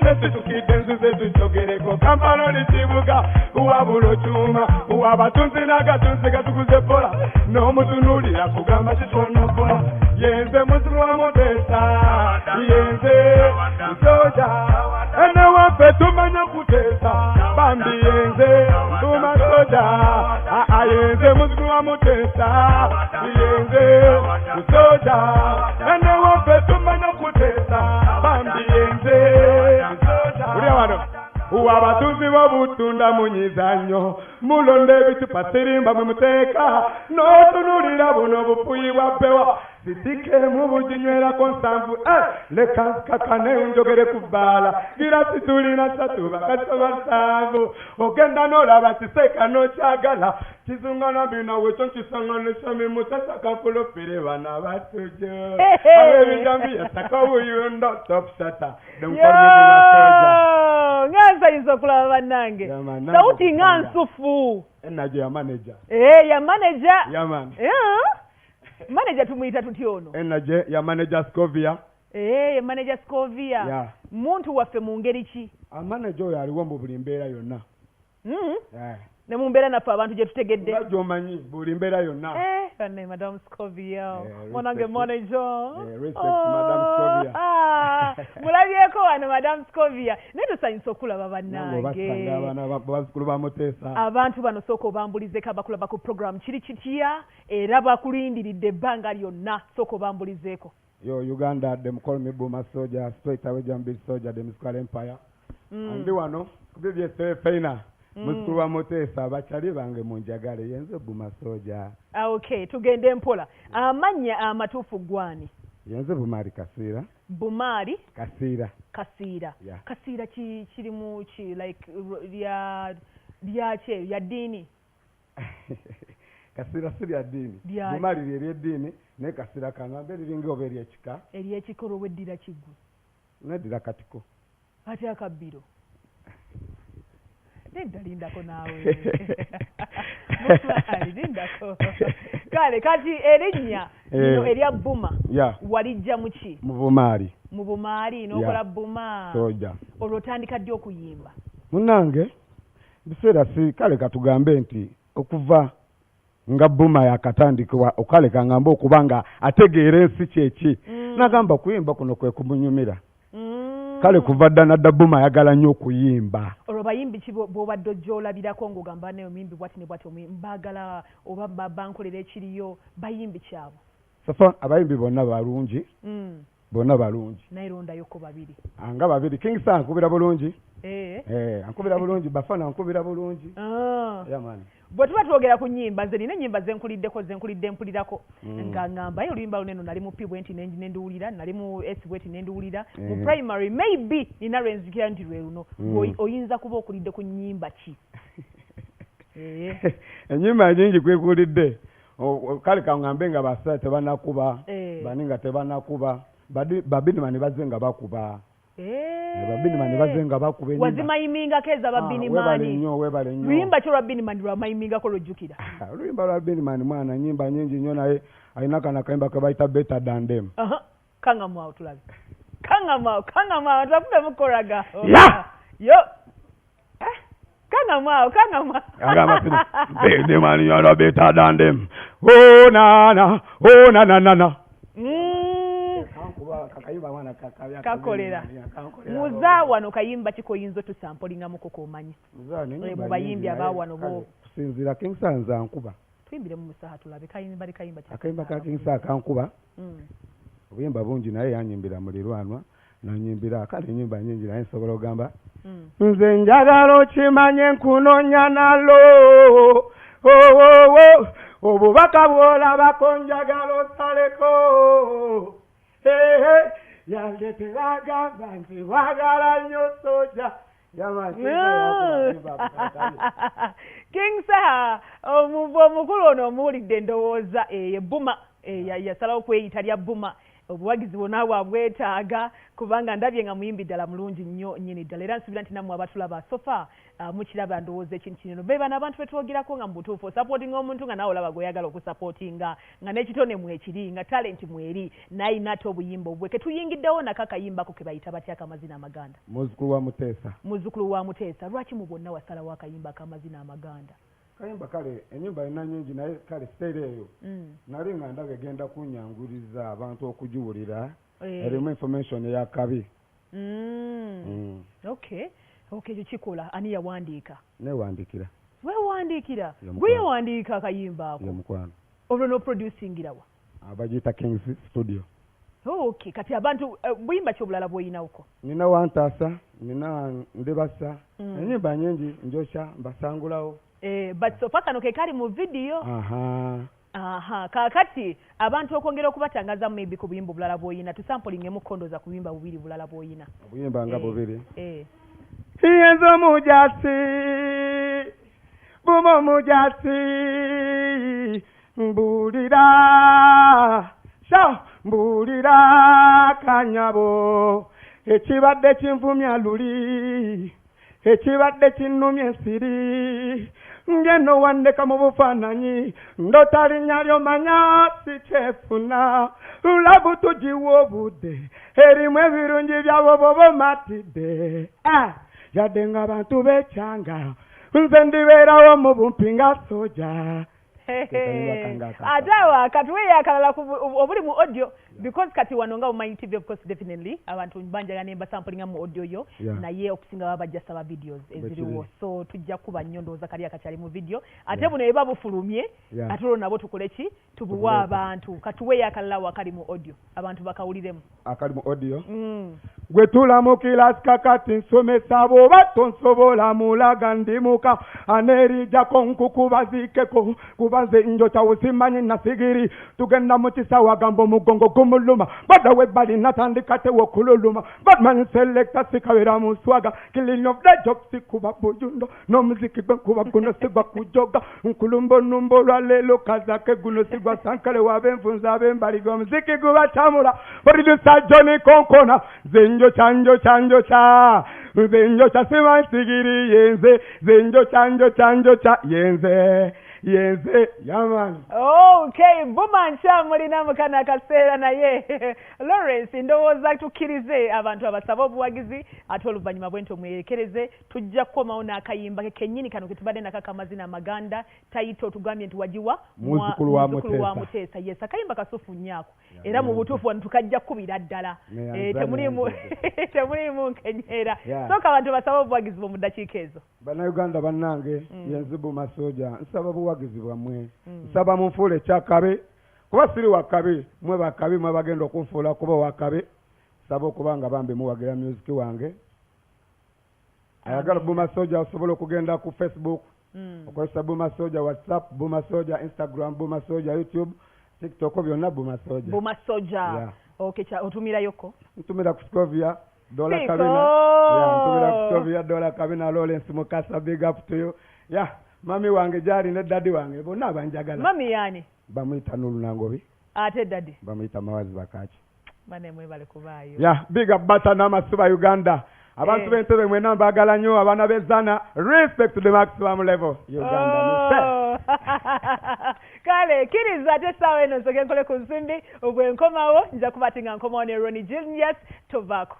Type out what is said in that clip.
Nze situkidde nzize tujogereko Kampala oli kibuga wabula okyuma wabatunzi n'agatunzi gatuguze pola n'omutunuulira kugamba kitonokola yenze muzibu wa Muteesa yenze soja ene waffe tumanya kuteesa bambi yenze Buma soja yenze muzibu wa Muteesa yenze soja ene waffe tumanya kuteesa bambi yenze uli wano abatunzi b'obutunda munyiza nnyo mulonda ebitupa sirimba mwe muteeka n'otunuulira buno obufuyi bwa bbewa sitikemu buginywerako nsanvu leka nkakane njogere ku bbaala gira situlina ssatu bakasoba nsanvu ogenda n'olaba kiseeka n'okyagala kizungana bino wekyo nkisangana Mutesa kakulupire bana batujo ab'ebijambiya saka obuyundo top shata. Nga nsanyusa okulaba bannange sauti nga nsufu. Energy ya manager. Ya manager. Ya man. Manager tumuyita tutya ono? Energy ya manager Scovia. Ya manager Scovia. Yeah. Muntu waffe mu ngeri ki? Manager oyo aliwo mu buli mbeera yonna. Ne mu mbeera naffe abantu gye tutegedde. Nga gy'omanyi buli mbeera yonna. Banne Madam Scovia. Mwanange manager. Respect Madam Scovia. Mulabyeko wano Madam Scovia. Naye tusanyusa okulaba bannange. Basanga abaana bazzukulu ba Muteesa. Abantu bano sooka obambulizeko abakulaba ku program kiri kitya era bakulindiridde ebbanga lyonna sooka obambulizeeko. Yo Uganda them call me Buma Soldier, straight away Jambi Soldier, the Musical Empire. Ndi wano ku BBS Feina. Muzzukulu wa Muteesa bakyali bange munjagale yenze Buma Soldier. Okay, tugende mpola. Amannya amatuufu gwani? Yenze Bumaali Kasiira. Bumaali Kasiira. Kasiira. Yeah. Kasiira kirimu ki like lya ki ya ddiini? Kasiira si lya ddiini. Bumaali lye ery'eddiini naye Kasiira kangambe liringa oba ery'ekika. Ery'ekika olwo weddira kiggwe? Neddira katiko. Ate akabbiro? Nedda lindako naawe. Bumaali lindako. Kale kati erinnya lino erya Buma walijja mu ki? Mu Bumaali. Mu Bumaali n'okola Buma. Soja. Olwo otandika ddi okuyimba? Munnange biseera si kale katugambe nti okuva nga Buma yakatandikibwa okale kangambe okuba nga ategeera ensi kyeki nagamba kuyimba kuno kwe kumunyumira. Kale kuva dda nadda Buma ayagala nnyo okuyimba. Olwo bayimbi ki bw'obadde ojja olabirako ng'ogamba naye omuyimbi bw'ati ne bw'ati mbaagala oba bankolera ekiriyo bayimbi kyabo? Safa abayimbi bonna balungi. Bonna balungi. Naye londayoko babiri. Nga babiri. King Saha ankubira bulungi. Ankubira bulungi. Bafana ankubira bulungi. Yeah, man. Bwe tuba twogera ku nnyimba nze nina ennyimba ze nkuliddeko ze nkulidde mpulirako nga ngamba ye oluyimba luneno nali mu P bwe nti ne nduwulira nali mu S bwe nti ne nduwulira mu primary maybe nina lwe nzijukira nti lwe luno. Oyinza kuba okulidde ku nnyimba ki? Ennyimba nnyingi kwekulidde. Kale kangambe nga basajja tebanakuba bani nga tebanakuba Babinimani bazze nga bakuba. Babinimani bazze nga bakuba ennyimba. Wazimayimingako eza Babinimani. Webale nnyo. Luyimba ki olwa Binimani lwamayimingako lw'ojjukira? Oluyimba lwa Binimani mwana nnyimba nnyingi nnyo naye alina kano akayimba ke bayita Better Than Them. Kangamu awo tulabe. Kangamu awo tubakube mukoraga. Yo. Kangamu awo. Agamba Binimani you are better than them. Oh na na, oh na na na na. Kakolera. Muza wano kayimba ki koyinza otusampolingamuko k'omanyi? Mu bayimbi abawano bo. Kusinziira King Saha nze ankuba. Tuyimbire mu Musaha tulabe kayimba li kayimba ki? Akayimba ka King Saha kankuba. Obuyimba bungi naye yanyimbira mulirwanwa nanyimbira kale ennyimba nnyingi naye nsobola okugamba nze njagala okimanye nkunoonya nalo obubaka bw'olabako njagala osaleko yange tebagamba nti wagala nnyo soja. King Saha omukulu ono omuwulidde endowooza ye Buma yasalawo okweyita lya Buma Obuwagizi bwonna bwabwetaaga kubanga ndabye nga muyimbi ddala mulungi nnyo nnyini ddala, era nsuubira nti nammwe abatulaba so far mukiraba ndowooza ekintu kino. Be bano abantu betwogerako nga mu butuufu osupportinga omuntu nga naawe olaba gw'oyagala okusupportinga, nga n'ekitone mwekiri, nga talent mweri, n'ayina ate obuyimba obubwe. Ketuyingiddewo nako akayimbako ke bayita batya akamazina amaganda? Muzzukulu wa Muteesa. Muzzukulu wa Muteesa. Lwaki mu bonna wasalawo akayimba akamazina amaganda? Kayimba kale ennyimba yonna nnyingi, naye kale siteera eyo nali nga ndaba egenda kunyanguliza abantu okugiwulira, erimu information eyakabi. Okay, ekyo kikola. Ani yawandiika? Newandiikira. Weewandiikira? Gwe yawandiika akayimba ako? Ye mukwano. Olwo n'oproducingirawa? Abagiyita Kings Studio. Okay, kati abantu buyimba ki obulala bw'oyinawoko? Nina Wantaasa, nina Ndibasa, ennyimba nnyingi, njokya mbasangulawo. But so far kano ke kali mu video. Aha, kaakati abantu okwongera okubatangaza maybe ku buyimba obulala bw'oyina, tusamplingemu kondoza ku buyimba bubiri bulala bw'oyina. Obuyimba nga bubiri. Yenze omujasi, Buma omujasi, mbulira, sha mbulira kanyabo, ekibadde kinvumya luli, ekibadde kinnumya ensiri, ngeno wandeka mu bufaananyi, ndota linnya ly'omanya sikyefuna, lulabu tugiwa obudde, erimu ebirungi byabo bobomatidde. Yadde ng'abantu beekyanga, nze ndibeerawo mu bumpi nga soja. Ate awo katuweeyo akalala obuli mu audio, because kati wano nga Omanyi TV, of course, definitely abantu banjagala ne mbasamplinga mu audio yo, naye okusinga baba bajja saba videos eziriwo, so tujja kuba nnyo ndowooza kali akakyali mu video, ate buno eba bufulumye, ate olwo nabo tukole ki, tubuwe abantu. Katuweeyo akalala wakali mu audio abantu bakawuliremu. Akali mu audio. Gwe tula mu kilasi kakati nsomesa, bw'oba tonsobola mulaga ndimuka, aneerijjako nkukubaziikeko, kuba nze njokya simanyi nasigiri, tugenda mu kisawo agamba omugongo gumuluma, badda webbali natandika tewo okululuma, badman selector sikabera mu swaga, killing of the job sikuba bujundo, n'omuziki gwe nkuba guno sigwa kujoga, nkulumba onumba olwaleero kazake guno sigwa sankale w'abenfunza ab'embaliga, omuziki gubakyamula, producer Johnny Konkona, nze njokya njokya njokya, nze njokya simanyi sigiri yenze, nze njokya njokya njokya yenze, yenze yamani. Okay, Buma nkyamulina mu kano akaseera, naye Lawrence ndowooza tukkirize abantu abasaba obuwagizi, ate oluvannyuma bwe nti omwerekereze tujja kukomawo n'akayimba ke kennyini kano ke tubadde nako akamazina amaganda. Tayita otugambye nti wagiwa Muzzukulu wa Muzzukulu wa Muteesa. Muteesa. Yes, akayimba kasufu nnyo ako, era mu butuufu wano tukajja kukubira ddala. Temulimu nkenyeera. Sooka abantu basaba obuwagizi bwo mu ddakiika ezo. Bannayuganda bannange, yenze Buma Soja, nsaba buwagizi bwammwe, nsaba munfuule ekyakabi, kuba siri wakabi, mwe bakabi mwe bagenda okunfuula kuba wakabi. Nsaba okuba nga bambi muwagira music wange. Ayagala Buma Soja osobola okugenda ku Facebook, okozesa Buma Soja, WhatsApp Buma Soja, Instagram Buma Soja, YouTube, TikTok byonna Buma Soja. Buma Soja. Okay, otumirayoko? Ntumira ku Scovia Dola Siko! Kabina. Ntumira ku Scovia Dola Kabina, Lawrence Mukasa, big up to you. Mami wange gyali ne daddy wange bonna banjagala. Mami yani? Bamuyita Nulu Nangobi. Ate daddy? Bamuyita Mawazi Bakaki. Bane mwebale kubaayo. Big up Bata n'Amasuba Uganda. Abantu b'Entebbe mwenna mbaagala nnyo, abaana b'Ezzana, respect to the maximum level. Uganda, Oh. Kale, kkiriza ate essaawa eno nsooke nkole ku nsimbi, bwe nkomawo nja kuba ate nga nkomawo ne Ronnie Genius, tovaako.